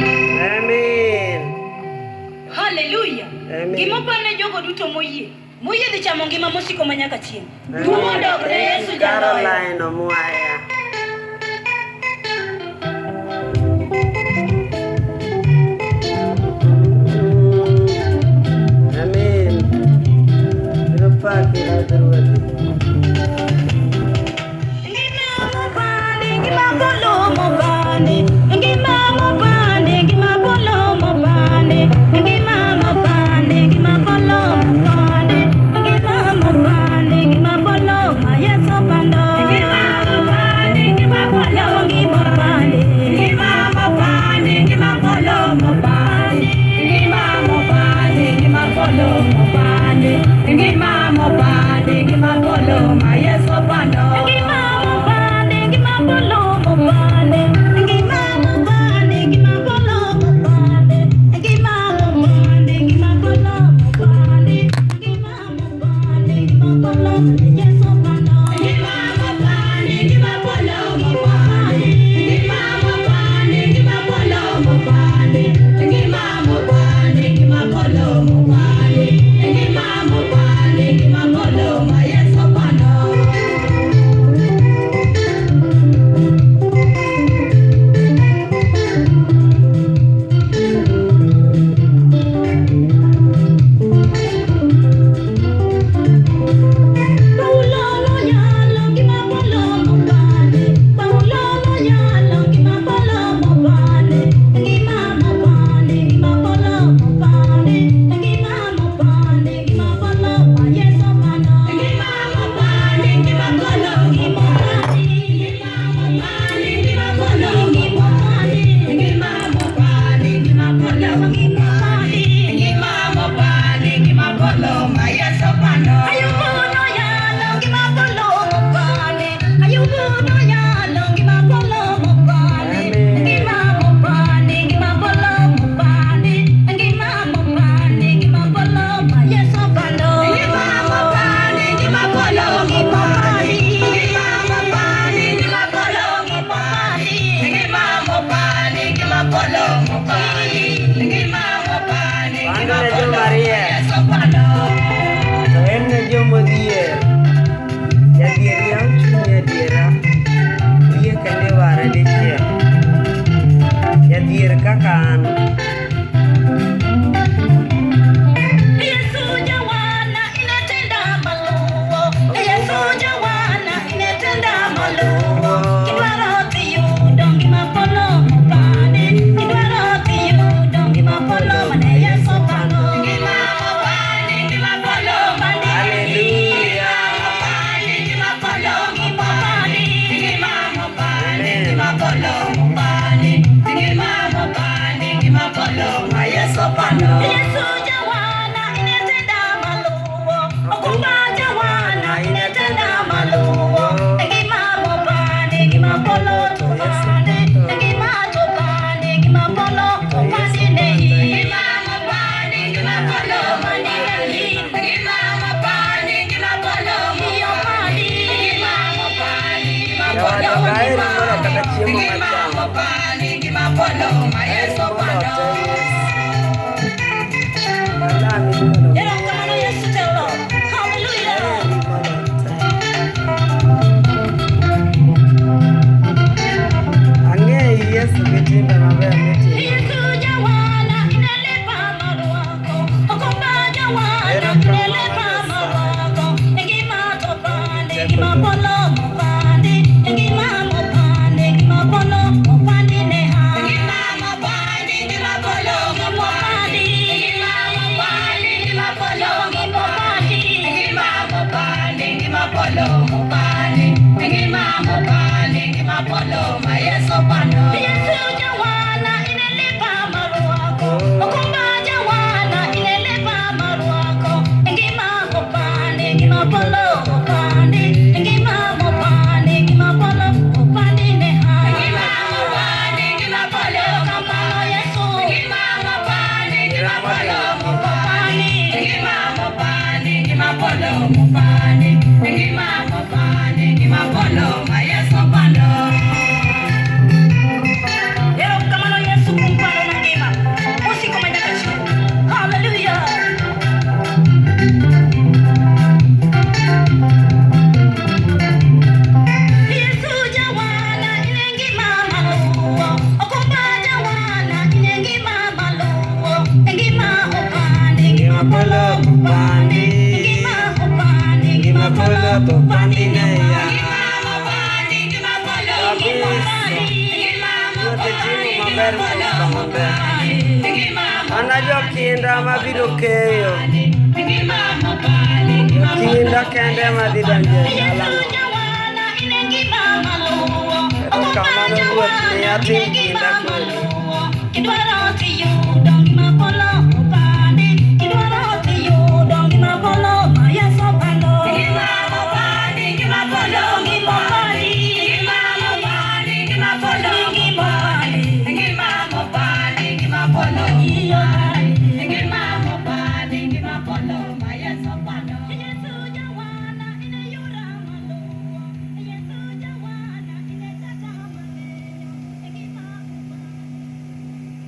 Amen. Haleluya. Amen. Gima opar ne jogo duto moyie. Moyie dhi chamo ngima mosiko ma nyaka chieng'. Duong' odok ne Yesu jaloyo. Caroline Omwaya. Amen. Biro paki Ruodh Ruodhi. Ngima mopandi, ngima polo mopandi, ngima mopandi, ngima polo mopandi, ngima mopandi, ngima polo mopandi, ngima mopandi, ngima polo ma Yesu pando. Ngima mopandi, ngima polo, ngima mopandi, ngima mopandi, ngima polo mopandi, ngima mopandi, ngima polo mopandi, ngima mopandi, ngima polo ma Yesu pando. Ngima mopandi, ngima polo mopandi, ngima mopandi, ngima polo mopandi, ngima mopandi, ngima polo mopandi, ngima mopandi, ngima polo Yesu pando. Ngima mopandi, ngima polo mopandi, ngima mopandi, ngima polo mopandi, ngima mopandi, ngima polo mopandi, ngima mopandi, ngima polo ma Yesu pando. Paulo yalo ngima polo mopande, Paulo yalo ngima polo mopande, ngima mopande ngima polo mopande, ngima mopande ngima polo ma Yesu pando. Ngima mopande ngima polo mopande, ngima mopande ngima polo mopande, ngima mopande ngima polo mopande, ngima mopande ngima polo ma Yesu pando. Ayubuno yalo ngima polo mopande, ayubuno yalo ngima polo mopande, Amen. ngima mopande ngima polo mopande, ngima mopande ngima polo ma Yesu pando. Ngima mopande ngima polo mopande, ngima mopande ngima polo mopande, ngima mopande ngima polo mopande, ngima mopande Mano ngima ne polo joma ma riek. Yesu pando. To en ne jomodhier. Jadhier yawo chuny adiera. Oyie kende ware dichiel. Jadhier kaka an. Yesu jawana inatenda maluwo, Yesu jawana inatenda maluwo. Kidwaro tiyudo ngima polo mopandi, kidwaro tiyudo ngima polo mane Yesu pando. Ngima mopandi, ngima polo mopandi, Hallelujah. mopandi, ngima polo mopandi, ngima mopandi, Amen. ngima polo mopandi, ngima mopandi, ngima polo ma Yesu pando. Yesu jawana inatenda maluwo, okumba jawana inatenda maluwo, ngima mopandi, ngima polo topandi, ngima topandi, ngima polo topandi nehi. Ngima mopandi, ngima polo mopandi, ngima mopandi, ngima polo mopandi, ngima mopandi, ngima Jaode polo ok aheri moloyo kata chiemo ngima machamo. mopandi, ngima polo ma Aheri Yesu moloyo pando. te Yesu. Alami mondo mi Erokamano Yesu telo. Hallelujah. aheri moloyo te. Ang'eyi Yesu gi timbe mabeyo mitimo. Yesu jawana inelepa marwako, okumba jawana Erokamano inelepa Nyasaye. marwako, ngima topande, Teko ngima duto. polo mopande, ngima mopande, ngima polo mopande neha. Ngima mopande, ngima polo mopande, ngima mopande, ngima polo mopande, ngima mopande, ngima polo mopande, ngima mopande, ngima polo ma Yesu pando. Yesu jawana inelepa marwako, okumba jawana inelepa marwako, ngima mopande, ngima polo mopande, ngima mopande, ngima polo mopande neha. Ngima mopande, ngima polo mopande, Yesu. Ngima mopande, ngima polo mopande, ngima mopande, ngima polo mopande, to pandi ne ya. Kabisa. Ruoth itimo maber kuom maber. Mana jokinda mabiro keyo. Jokinda kende ema dhi donjo e dalano. Erokamano Ruoth miya atim kinda kodi. Idwaro tiyudo ngima polo mopandi, idwaro tiyudo ngima polo ma Yesu opando. Ngima mopandi, ngima polo, ngima mopandi, ngima mopandi, ngima polo.